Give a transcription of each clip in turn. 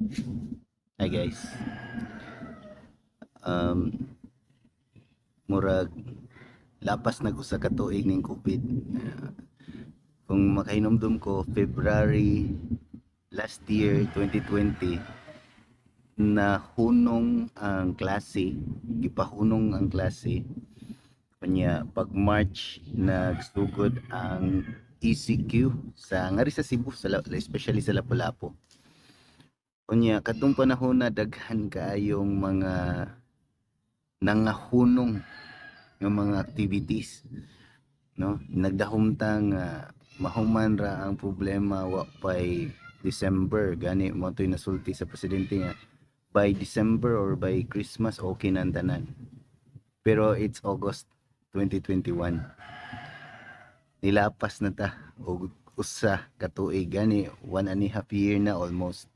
Hi guys. Murag lapas nag usa ka tuig ning COVID. Kung makahinumdum ko, February last year, 2020, nahunong ang klase, gipahunong ang klase. Kanya pag March nagsugod ang ECQ sa ngari sa Cebu, sa especially sa Lapu-Lapu. Unya kadtong panahon na daghan kaayong mga nangahunong nga mga activities, no? Nagdahom ta nga mahuman ra ang problema wa pay December. Gani mo to'y nasulti sa presidente nga by December or by Christmas okay na ang tanan, pero it's August 2021, nilapas na ta og usa ka tuig. Gani 1.5 year na almost,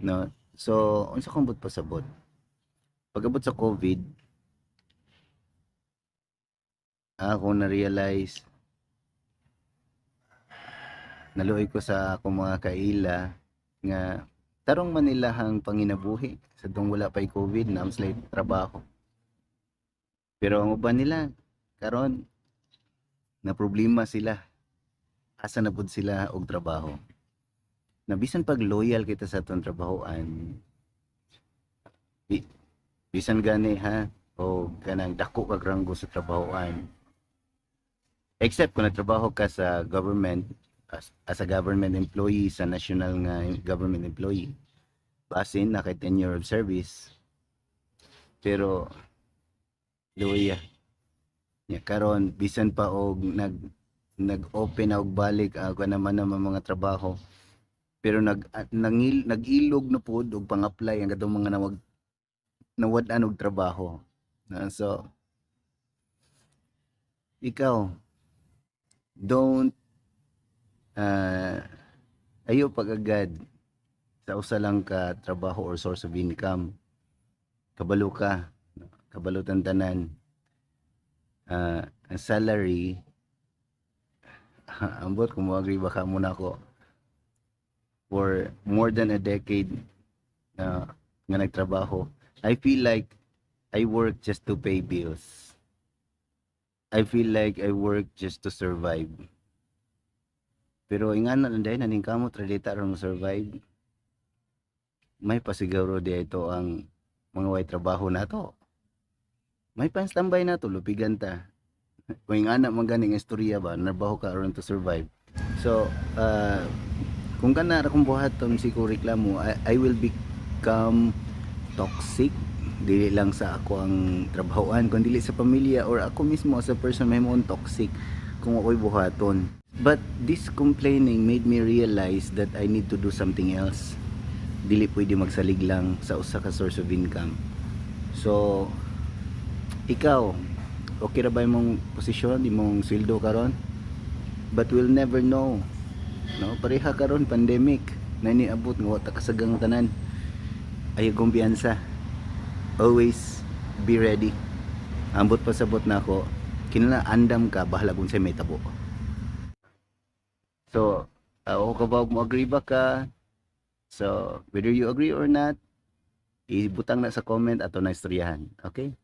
no? So unsa kong buot pasabot, pag-abot sa COVID, ako na realize, naluoy ko sa akong mga kaila nga tarong man nilahang panginabuhi sa dong wala pay COVID na sila trabaho, pero ang uban nila karon na problema sila, asa na pud sila og trabaho. Na bisan pag loyal kita sa atong trabahoan, bisan gani ha o kanang dako kag ranggo sa trabahoan, except kung nagtrabaho ka sa government as a government employee, sa national nga government employee, basin na kay tenure of service. Pero luya nya karon, bisan pa og nag-open na og balik ako naman naman mga trabaho, pero nag-ilog na pod og pang-apply ang katong mga nawad-an og trabaho na. So ikaw, don't ayo pag-agad sa usa lang ka trabaho or source of income. Kabalo ka, kabalo tanan, ang salary, ambot kung mo agree ba ka muna ako, for more than a decade na nga nagtrabaho, I feel like I work just to pay bills. I feel like I work just to survive. Pero ingana lang dahil naningkamot ra dita aron mo survive. May pasiguro di ito ang mga way trabaho nato. May pan-standby nato, lupigan ta. Kung ingana man gani nga istorya ba, narbaho ka aron to survive. So, kung kana ra kong buhaton si ko reklamo, I will become toxic, dili lang sa ako ang trabahoan kun dili sa pamilya or ako mismo as a person may toxic kung ako'y buhaton. But this complaining made me realize that I need to do something else. Dili pwede magsalig lang sa usa ka source of income. So ikaw, okay ra ba imong posisyon, imong sweldo karon? But we'll never know, no? Pareha karon, pandemic na niabot nga wa ta kasagang tanan. Ayaw kumpiyansa, always be ready. Ambot pasabot na ako, kinahanglan andam ka, bahala kung sa may tabo. So ako ka ba, mo agree ba ka? So whether you agree or not, ibutang na sa comment, ato na istoryahan. Okay.